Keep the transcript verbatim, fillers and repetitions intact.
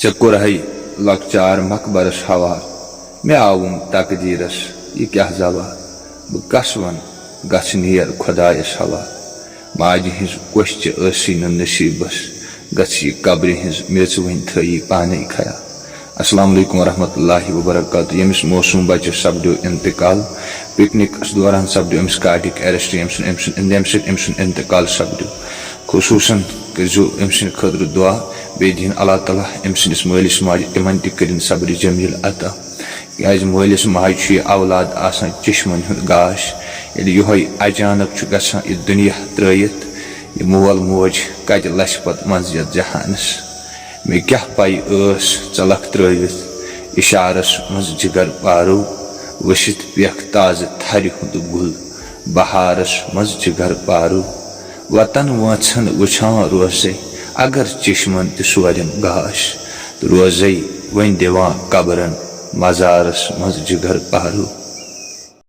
ژےٚ کوٚرہے لۄکچار مقبرس حوال، مےٚ آوُم تقدیرس یہِ کیاہ زوال؟ بہٕ کس ونہٕ، گژھ نیر خۄدایس حوال۔ ماجہِ ہٕنٛز کۄچھ ژےٚ ٲسٕے نہٕ نصیبس، گژھ یہِ قبرِ ہٕنٛز میژ وۄنۍ تھٲیی پانے خیال۔ السلام علیکم ورحمۃ اللہ وبرکاتہ۔ ییٚمِس معصوم بچس سپدیو انتقال، پکنکس دوران سپدیو أمِس کارڈک ایرسٹ، ییٚمہِ سُنٛد أمۍ سُنٛد ییٚمہِ سۭتۍ أمۍ سُنٛد انتقال سپدیو۔ خصوصاً کٔرزیو أمۍ سٕنٛدِ خٲطرٕ دعا، بیٚیہِ دِیِن اللہ تعالیٰ أمۍ سٕنٛدِس مٲلِس ماجہِ تِمن تہِ کٔرِن صبرِ جمیل عطا۔ کیازِ مٲلِس ماجہِ چھُ یہِ اولاد آسان چشمن ہُنٛد گاش، ییٚلہِ یِہوے اچانک چھُ گژھان یہِ دُنیا ترٲوِتھ، یہِ مول موج کتہِ لسہِ پتہٕ منٛز یتھ جہانس؟ مےٚ کیاہ پَے ٲس ژٕ لَکھ ترٲوِتھ، اِشارس منٛز جگر پارو، ؤسِتھ پیکھ تازٕ تھرِ ہُنٛد گُل، بہارس منٛز جگر پارو۔ وطن وٲنٛژن وٕچھان روزے، اگر چشمن تہِ سورٮ۪م گاش، تہٕ روزے وۄنۍ دِوان قبرن مزارس منٛز جگر پارو۔